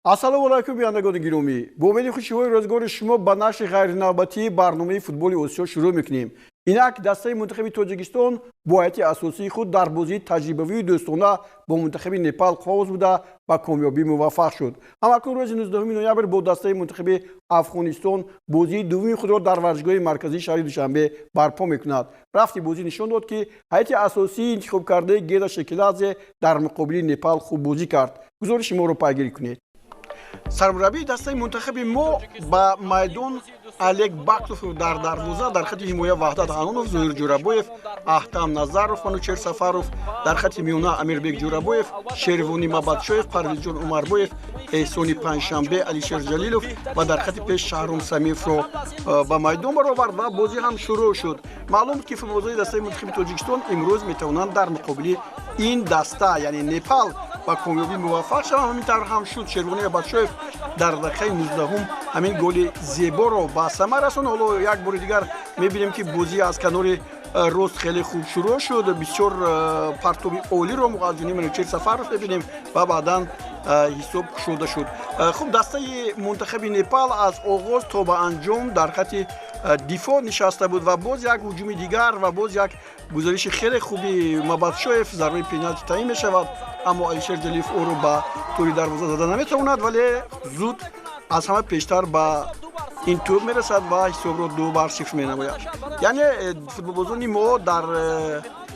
Ассалому алайкум, бинандагони гиромӣ. Бо умеди хушиҳои рӯзгори шумо ба нашри ғайринавбатии барномаи футболи Осиё шурӯъ мекунем. Инак дастаи мунтахаби Тоҷикистон бо ҳайати асосии худ дар бозии таҷрибавию дӯстона бо мунтахаби Непал қувва буда, ба комёбӣ муваффақ шуд. Ҳамакнун рӯзи 19 ноябр бо дастаи мунтахаби Афғонистон бозии дуввуми худро дар варзишгоҳи марказии шаҳри Душанбе барпо мекунад. Рафти бозӣ нишон дод, ки ҳайати асосии интихобкардаи Гела Шекиладзе дар муқобили Непал хуб бозӣ кард. Гузориши моро пайгирӣ кунед. Сармураббии дастаи мунтахаби мо ба майдон Олег Бактов дар дарвоза, дар хати ҳимоя Ваҳдат Ҳанонов, Зоҳир Ҷӯрабоев, Аҳтам Назаров, Манучер Сафаров, дар хати миёна Амирбек Ҷӯрабоев, Шервонӣ Мабадшоев, Парвизҷон Умарбоев, Эҳсони Панҷшанбе, Алишер Ҷалилов ва дар хати пеш Шаҳром Самиевро ба майдон баровард ва бозӣ ҳам шурӯъ шуд. Маълум буд, ки футболбозони дастаи мунтахаби Тоҷикистон имрӯз метавонанд дар муқобили ин даста, яъне Непал, ба комёбӣ муваффақ шаванд. Ҳамин тавр ҳам шуд. Шервонӣ Мабадшоев дар дақиқаи 19-ум ҳамин голи зеборо ба самар расонд. Ҳоло як бори дигар мебинем, ки бозӣ аз канори рост хеле хуб шурӯъ шуд. Бисёр партоби олиро аз ҷониби Манучер Сафаров мебинем ва баъдан ҳисоб кушода шуд. Хуб, дастаи мунтахаби Непал аз оғоз то ба анҷом дар хати дифоъ нишаста буд ва боз як ҳуҷуми дигар ва боз як гузариши хеле хуби Мабадшоев, зарбаи пеналти таъин мешавад, аммо Алишер Ҷалилов ӯро ба тӯри дарвоза зада наметавонад, вале зуд аз ҳама пештар ба ин тӯб мерасад ва ҳисобро 2-0 менамояд. Яъне футболбозони мо дар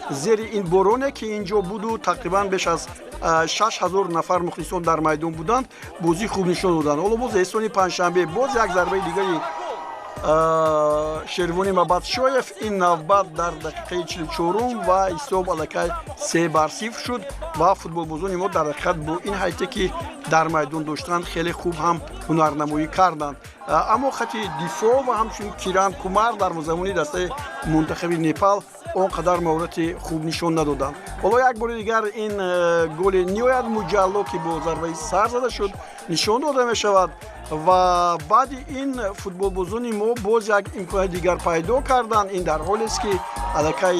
зери ин бороне, ки ин ҷо буду тақрибан беш аз 6000 нафар мухлисон дар майдон буданд, бозии хуб нишон доданд. Ҳоло боз Эҳсони Панҷшанбе, боз як зарбаи дигари Шервони Мабадшоев, ин навбат дар дақиқаи 44-ум, ва ҳисоб аллакай 3-0 шуд ва футболбозони мо дар ҳақиқат бо ин ҳайате, ки дар майдон доштанд, хеле хуб ҳам ҳунарнамоӣ карданд. Аммо хати дифоъ ва ҳамчунин Киран Кумар, дарвозабони дастаи мунтахаби Непал, он қадар маҳорати хуб нишон надоданд. Ҳоло як бори дигар ин голи ниҳоят муҷалло, ки бо зарбаи сар зада шуд, нишон дода мешавад ва баъди ин футболбозони мо боз як имконияти дигар пайдо карданд. Ин дар ҳолест, ки аллакай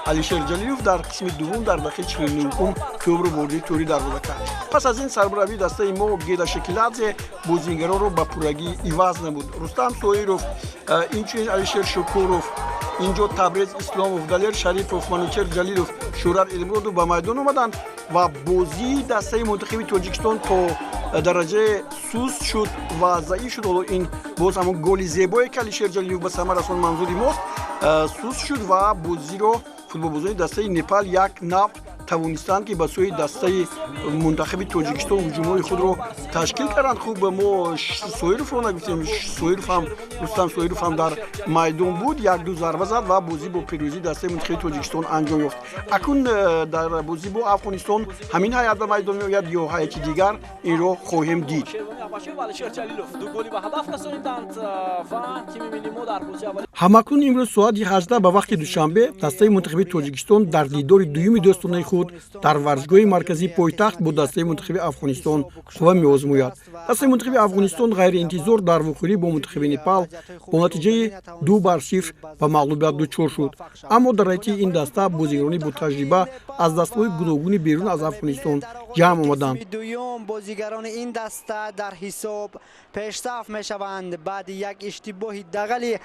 Алишер Ҷалилов дар қисми дуввум дар дақиқаи 49-ум тӯбро ворди тӯри дарвоза кард. Пас аз ин сармураббии дастаи мо Гела Шекиладзе бозингаронро ба пуррагӣ иваз намуд. Рустам Соиров, инчунин Алишер Шукуров, инҷо Табрез Исломов, Далер Шарипов, Манучер Ҷалилов, Шӯҳрат Элмуродов ба майдон омаданд ва бозии дастаи мунтахаби Тоҷикистон то дараҷае суст шуд ва заиф шуд. Ҳоло ин боз ҳамон голи зебое, ки Алишер Ҷалилов ба самар расон, манзури мост, суст шуд ва бозиро футболбозони дастаи Непал як навъ тавонистанд, ки ба сӯи дастаи мунтахаби Тоҷикистон ҳуҷумҳои худро ташкил карданд. Хуб, мо Соировро нагуфтем. Соиров ҳам, Рустам Соиров ҳам дар майдон буд, як-ду зарба зад ва бозӣ бо пирӯзии дастаи мунтахаби Тоҷикистон анҷом ёфт. Акнун дар бозӣ бо Афғонистон ҳамин ҳайат ба майдон меояд ё ҳайати дигар, инро хоҳем дид. Ҳамакнун имрӯз соати 18 ба вақти Душанбе дастаи мунтахаби Тоҷикистон дар дидори дуюми дӯстонаи худ дар варзишгоҳи марказии пойтахт бо дастаи мунтахаби Афғонистон қувва меозмояд. Дастаи мунтахаби Афғонистон ғайриинтизор дар вохӯрӣ бо мунтахаби Непал бо натиҷаи 2-0 ба мағлубият дучор шуд, аммо дар ҳайати ин даста бозигарони ботаҷриба аз дастаҳои гуногуни берун аз Афғонистон ҷамъ омаданд. Бозигарони ин даста дар ҳисоб пешсаф мешаванд. Баъди як иштибоҳи дағали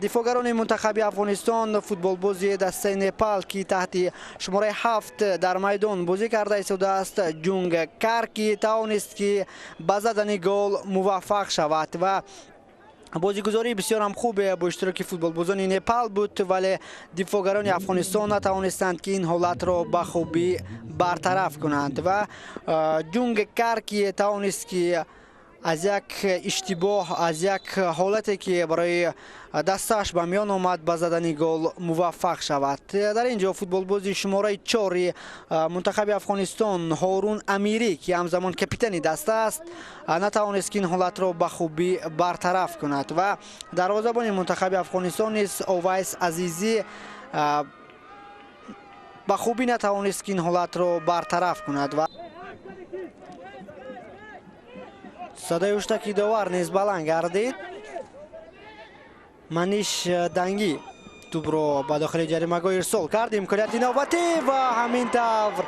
дифоъгарони мунтахаби Афғонистон, футболбози дастаи Непал, ки таҳти шумораи 7 дар майдон бозӣ карда истодааст, Ҷунг Карки, тавонист, ки ба задани гол муваффақ шавад ва бозигузории бисёрам хубе бо иштироки футболбозони Непал буд, вале дифоъгарони Афғонистон натавонистанд, ки ин ҳолатро ба хубӣ бартараф кунанд ва Ҷунг Карки тавонист, ки аз як иштибоҳ, аз як ҳолате, ки барои дастааш ба миён омад, ба задани гол муваффақ шавад. Дар ин ҷо футболбози шумораи 4-и мунтахаби Афғонистон, Ҳорун Амирӣ, ки ҳамзамон капитани даста аст, натавонист, ки ин ҳолатро ба хубӣ бартараф кунад ва дарвозабони мунтахаби Афғонистон низ, Овайс Азизӣ, ба хубӣ натавонист, ки ин ҳолатро бартараф кунад ва садои ҳуштаки довар низ баланд гардид. Маниш Дангӣ тӯбро ба дохили ҷаримагоҳ ирсол кард. Имконияти навбатӣ ва ҳамин тавр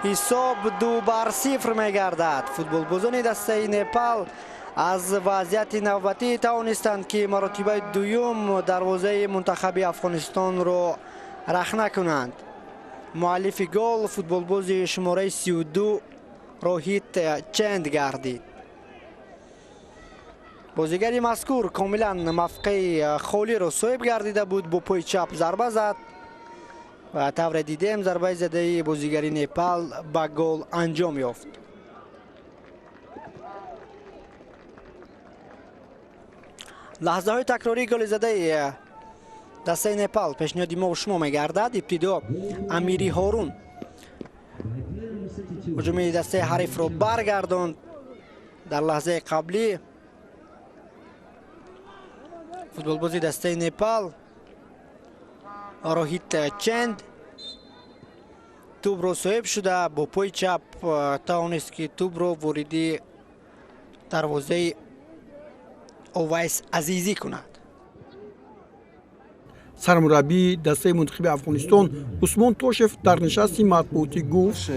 Ҳисоб 2-0 мегардад. Футболбозони дастаи Непал аз вазъияти навбатӣ тавонистанд, ки маротибаи дуюм дарвозаи мунтахаби Афғонистонро рахна кунанд. Муаллифи гол футболбози шумораи 32 Роҳит Ченд гардид. Бозигари мазкур комилан мавқеи холиро соҳиб гардида буд, бо пои чап зарба зад ва тавре дидем, зарбаи задаи бозигари Непал ба гол анҷом ёфт. Лаҳзаҳои такрории голи задаи дастаи Непал пешниҳоди мо шумо мегардад. Ибтидо Амири Ҳорун ҳуҷуми дастаи ҳарифро баргардонд. Дар лаҳзаи қаблӣ футболбози дастаи Непал Роҳит Ченд тӯбро соҳиб шуда, бо пои чап тавонист, ки тӯбро вориди дарвозаи Овайс Азизӣ кунад. Сармураббии дастаи мунтахаби Афғонистон Усмон Тошев дар нишасти матбуотӣ гуфт: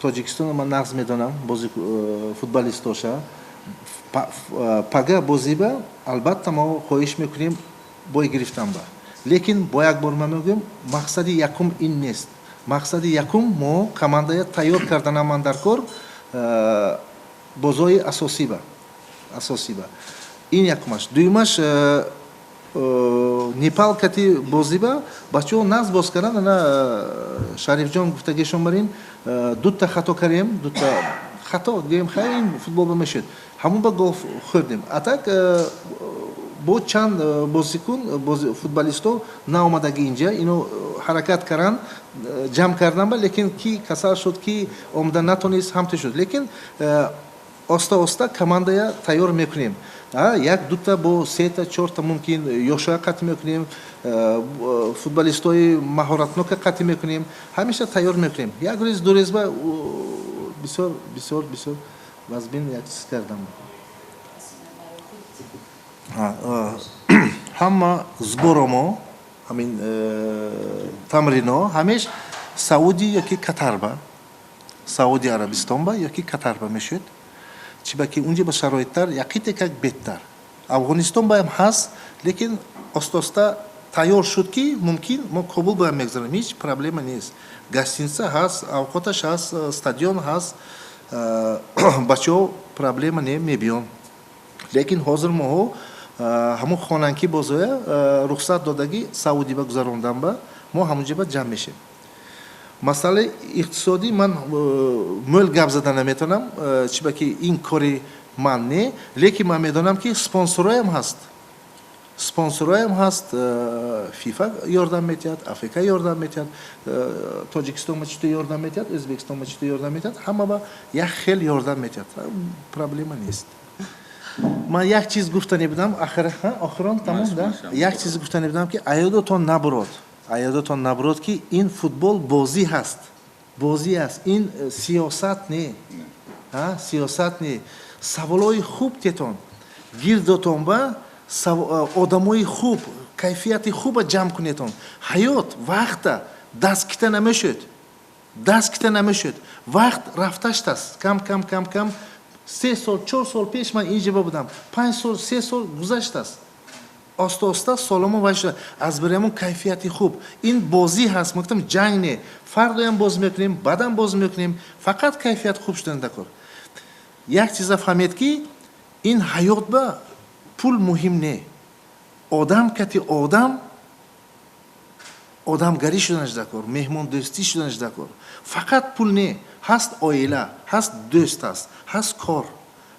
Тоҷикистонро ман нағз медонам, бози футболистоша. Пага бозиба албатта мо хоҳиш мекунем бой гирифтан ба, лекин бо як бор ман мегӯям, мақсади якум ин нест. Мақсади якум мо командая тайёр карданаман дар кор бозои асосиба. Ин якумаш. Дуюмаш, Непал кати бозиба бачаҳо нағз боз кардан. Ана Шарифҷон гуфтагишон бар ин дута хато кардем, дута хато гӯем, хайр, ин футбол ба мешуд, ҳамон ба гол хӯрдем. А так бо чанд бозикун, футболисто наомадаги инҷа, ино ҳаракат кардан, ҷамъ кардан ба, лекин ки касал шуд, ки омада натонист, ҳамте шуд. Лекин оста оста командая тайёр мекунем. Як дута бо сета чорта мумкин ёшоя қатъ мекунем, футболистои маҳоратнока қатъ мекунем, ҳамеша тайёр мекунем. Як рӯз, ду рӯз ба бисёр бисёр бисёр вазбин як чиз кардам. Ҳама сборо мо, ҳамин тамрино ҳамеш Саудӣ ёки Катарба, Сауди Арабистонба ёки Катарба мешуд. Чиба ки унҷа ба шароиттар яқите как беҳтар. Афғонистон баям ҳаст, лекин оста оста тайёр шуд, ки мумкин мо Кобул баям мегзарем, ҳеҷ проблема нест. Гостиница ҳаст, авқоташ ҳаст, стадион ҳаст, бачаҳо проблема не, мебиён. Лекин ҳозир моҳо ҳамон хонанки бозоя рухсат додагӣ Саудӣ ба гузарондан ба мо ҳамонҷа ба ҷамъ мешем. Масъалаи иқтисодӣ ман мӯл гап зада наметавонам, чиба ки ин кори ман не, лекин ман медонам, ки спонсорҳоям ҳаст, спонсорҳоям ҳаст. ФИФА ёрдам метиҳад, Африка ёрдам метиҳад, Тоҷикистон ма чӣ ёрдам метиҳад, Ӯзбекистон ма чӣ ёрдам метиҳад, ҳама ба як хел ёрдам метиҳад, проблема нест. Ман як чиз гуфтане будам, охирон тамом да, як чиз гуфтане будам, ки аёдотон набурод, аёдотон набурод, ки ин футбол бозӣ ҳаст, бозӣ аст, ин сиёсат не, сиёсат не. Саволҳои хуб тетон, гирдотон ба одамои хуб, кайфияти хуба ҷамъ кунетон. Ҳаёт вақта даст кита намешуд, даст кита намешуд, вақт рафташтаст кам кам кам кам. 3 сол, 4 сол пеш ман инҷа будам, 5 сол, 3 сол гузаштааст, оста оста соломо вай шуда. Аз барои кайфияти хуб, ин бозӣ ҳаст, мо гуфтам, ҷанг не. Фардоям бозӣ мекунем, баъдам бозӣ мекунем, фақат кайфият хуб шудан дакор. Як чиза фаҳмед, ки ин ҳаёт ба пул муҳим не, одам кати одам одамгарӣ шуданаш дакор, меҳмондӯстӣ шуданаш дакор. Фақат пул не, ҳаст оила, ҳаст дӯст, ҳаст, ҳаст кор.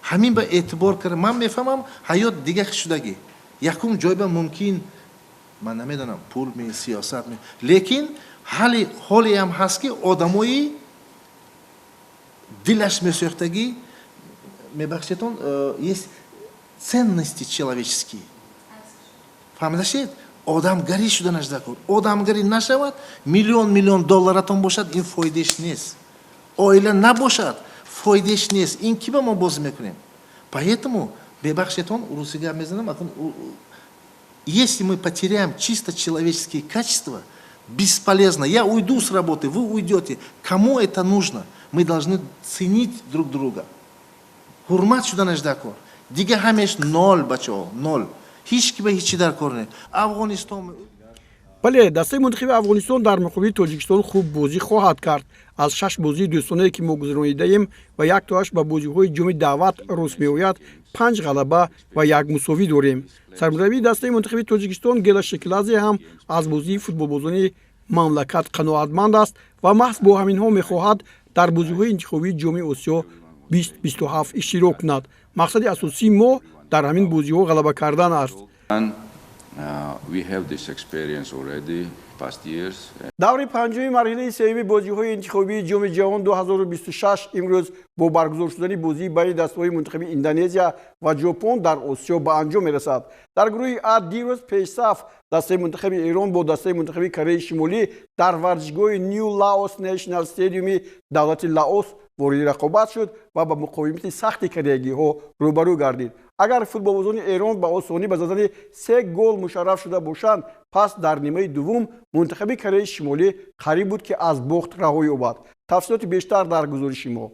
Ҳамин ба эътибор карда, ман мефаҳмам, ҳаёт дига шудагӣ. Якум ҷой ба мумкин, ман намедонам, пул ме, сиёсат ме, лекин ҳали ҳолеам ҳаст, ки одамои дилаш месӯхтагӣ, мебахшедон, есть ценности человеческие, фаҳмидашед? Одамгарӣ шуданаш дакор. Одамгарӣ нашавад, миллион миллион долларатон бошад, ин фоидаеш нест. Оила набошад, фоидаеш нест. Ин ки ба мо бозӣ мекунем? Поэтому, бебахшетон, русӣ гап мезанам акун, если мы потеряем чисто человеческие качества, Бесполезно. Я уйду с работы, вы уйдете. Кому это нужно? Мы должны ценить друг друга. Ҳурмат шуданаш дар кор. Дига ҳамеш ноль, бачаҳо, ноль. Ҳеч ки ба ҳечи дар кор не. Афғонистон. Бале, дастаи мунтахаби Афғонистон дар муқобили Тоҷикистон хуб бозӣ хоҳад кард. Аз шаш бозии дӯстонае, ки мо гузаронидаем ва яктоаш ба бозиҳои ҷоми даъват рост меояд, панҷ ғалаба ва як мусовӣ дорем. Сармураббии дастаи мунтахаби Тоҷикистон Гела Шекладзе ҳам аз бозии футболбозони мамлакат қаноатманд аст ва маҳз бо ҳаминҳо мехоҳад дар бозиҳои интихобии Ҷоми Осиё 2027 иштирок кунад. Мақсади асосии мо дар ҳамин бозиҳо ғалаба кардан аст. Даври панҷуми марҳилаи сеюми бозиҳои интихобии Ҷоми ҷаҳон 2026 имрӯз бо баргузор шудани бозии байни дастаҳои мунтахаби Индонезия ва Ҷопон дар Осиё ба анҷом мерасад. Дар гурӯҳи А дирӯз пешсаф дастаи мунтахаби Эрон бо дастаи мунтахаби Кореяи Шимолӣ дар варзишгоҳи Ню Лаос National Stadium давлати Лаос вориди рақобат шуд ва ба муқовимати сахти кореягиҳо рӯбарӯ гардид. Агар футболбозони Эрон ба осонӣ ба задани се гол мушарраф шуда бошанд, пас дар нимаи дуввум мунтахаби Кореяи Шимолӣ қариб буд, ки аз бохт раҳо ёбад. Тафсилоти бештар дар гузориши мо.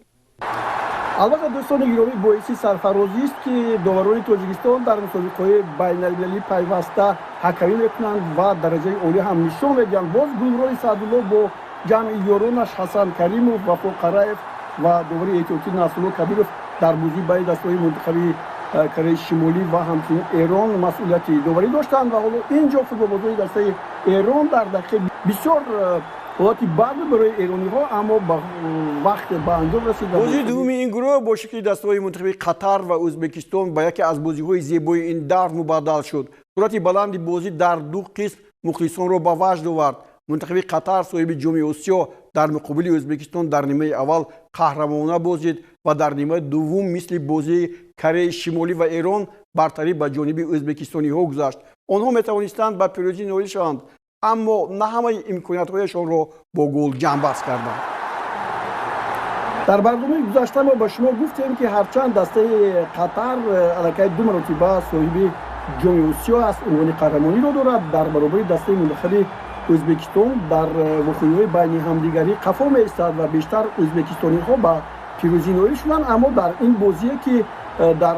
Албатта, дӯстони гиромӣ, боиси сарфарозист, ки доварони Тоҷикистон дар мусобиқаҳои байналмилалӣ пайваста ҳакамӣ мекунанд ва дараҷаи олӣ ҳам нишон медиҳанд. Боз Гулмуроди Саъдулло бо ҷамъи ёронаш Ҳасан Каримов, Вафо Қараев ва довари эҳтиётӣ Насрулло Кабиров дар бозии байни дастаҳои мунтахаби Кореяи Шимолӣ ва ҳамчунин Эрон масъулияти доварӣ доштанд. Ва ҳоло ин ҷо футболбозони дастаи Эрон дар дақиқаи бисёр ҳолати бад буд барои эрониҳо, аммо ба вақт ба анҷом расид. Бозии дуввуми ин гурӯҳ бо шакли дастаҳои мунтахаби Қатар ва Ӯзбекистон ба яке аз бозиҳои зебои ин давр мубаддал шуд. Суръати баланди бозӣ дар ду қисм мухлисонро ба ваҷд овард. Мунтахаби Қатар, соҳиби Ҷоми Осиё, дар муқобили Ӯзбекистон дар нимаи аввал қаҳрамонона бозид ва дар нимаи дуввум мисли бозии Кореяи Шимолӣ ва Эрон бартарӣ ба ҷониби ӯзбекистониҳо гузашт. Онҳо метавонистанд ба пирӯзӣ ноил шаванд, аммо на ҳамаи имкониятҳояшонро бо гол ҷамъбаст карданд. Дар барномаи гузашта мо ба шумо гуфтем, ки ҳарчанд дастаи Қатар аллакай ду маротиба соҳиби Ҷоми Осиё аст, унвони қаҳрамониро дорад, дар баробари дастаи мунтахаби Ӯзбекистон дар вохӯриҳои байни ҳамдигарӣ қафо меистад ва бештар ӯзбекистониҳо ба пирӯзӣ ноил шуданд. Аммо дар ин бозие, ки дар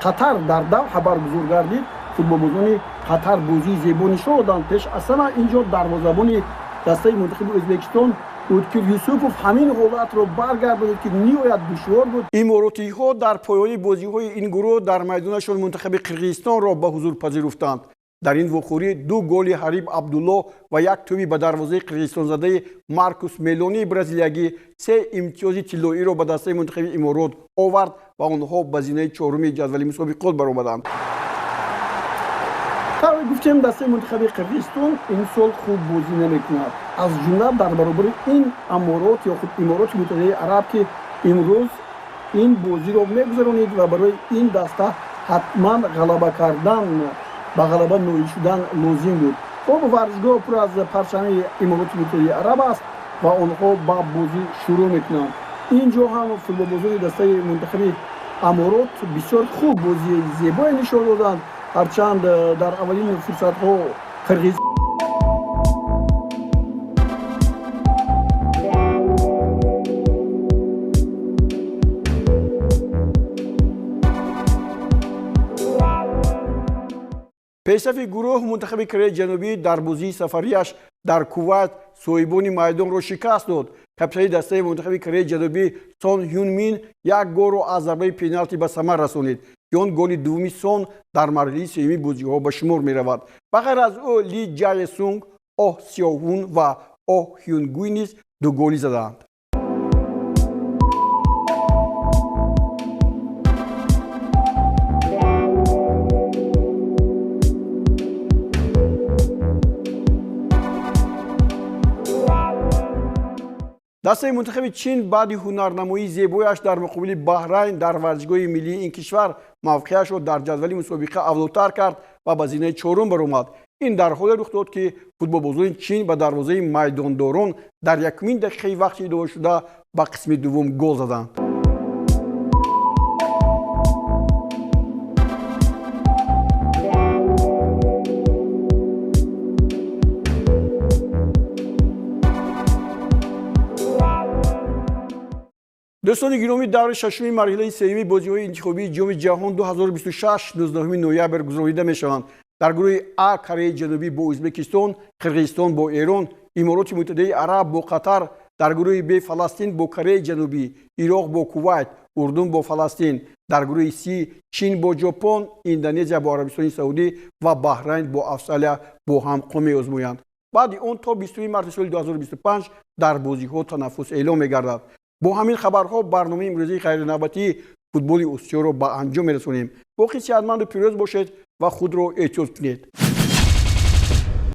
Қатар дар Давҳа баргузор гардид, футболбозони Қатар бозии зебо нишон доданд. Пеш аз ҳама ин ҷо дарвозабони дастаи мунтахаби Ӯзбекистон Уткир Юсупов ҳамин ҳолатро баргардонид, ки ниҳоят душвор буд. Иморотиҳо дар поёни бозиҳои ин гурӯҳ дар майдонашон мунтахаби Қирғизистонро ба ҳузур пазируфтанд. Дар ин вохӯрӣ ду голи Ҳариб Абдулло ва як тӯби ба дарвозаи қирғизистонзадаи Маркус Мелонии бразилиягӣ се имтиёзи тиллоиро ба дастаи мунтахаби Иморот овард ва онҳо ба зинаи чоруми ҷадвали мусобиқот баромаданд. Тавре гуфтем, дастаи мунтахаби Қирғизистон имсол хуб бозӣ намекунад, аз ҷумла дар баробари ин Аморот ё худ Имороти Муттаҳидаи Араб, ки имрӯз ин бозиро мегузаронид ва барои ин даста ҳатман ғалаба кардан, ба ғалаба ноил шудан лозим буд. Хуб, варзишгоҳ пур аз парчами Имороти Муттаҳидаи Араб аст ва онҳо ба бозӣ шурӯъ мекунанд. Ин ҷо ҳам футболбозони дастаи мунтахаби Аморот бисёр хуб бозии зебое нишон доданд, ҳарчанд дар аввалин фурсатҳо қирғиз. Пешсафи гурӯҳ мунтахаби Кореяи Ҷанубӣ дар бозии сафарияш дар Кувайт соҳибони майдонро шикаст дод. Капитани дастаи мунтахаби Кореяи Ҷанубӣ Сон Ҳюнмин як голро аз зарбаи пеналти ба самар расонид, ки он голи дуввуми Сон дар марҳилаи сеюми бозиҳо ба шумор меравад. Ба ғайр аз ӯ Ли Ҷаесунг, Оҳ Сиёҳун ва Оҳ Ҳюнгуй низ ду голӣ задаанд. Дастаи мунтахаби Чин баъди ҳунарнамоии зебояш дар муқобили Баҳрайн дар варзишгоҳи миллии ин кишвар мавқеашро дар ҷадвали мусобиқа авлотар кард ва ба зинаи чорум баромад. Ин дар ҳоле рух дод, ки футболбозони Чин ба дарвозаи майдондорон дар якумин дақиқаи вақти идовашуда ба қисми дуввум гол заданд. Дӯстони гиромӣ, даври шашуми марҳилаи сеюми бозиҳои интихобии Ҷоми ҷаҳон 2026 19 ноябр гузаронида мешаванд. Дар гурӯҳи А Кореяи Ҷанубӣ бо Ӯзбекистон, Қирғизистон бо Эрон, Имороти Муттаҳидаи Араб бо Қатар. Дар гурӯҳи Б Фаластин бо Кореяи Ҷанубӣ, Ироқ бо Кувайт, Урдун бо Фаластин. Дар гурӯҳи С Чин бо Ҷопон, Индонезия бо Арабистони Саудӣ ва Баҳрайн бо Австралия бо ҳам қо меозмоянд. Баъди он то 20 марти соли 2025 дар бозиҳо танаффус эълон мегардад. Бо ҳамин хабарҳо барномаи имрӯзии ғайринавбатии Футболи Осиёро ба анҷом мерасонем. Боқӣ сиҳатманду пирӯз бошед ва худро эҳтиёт кунед.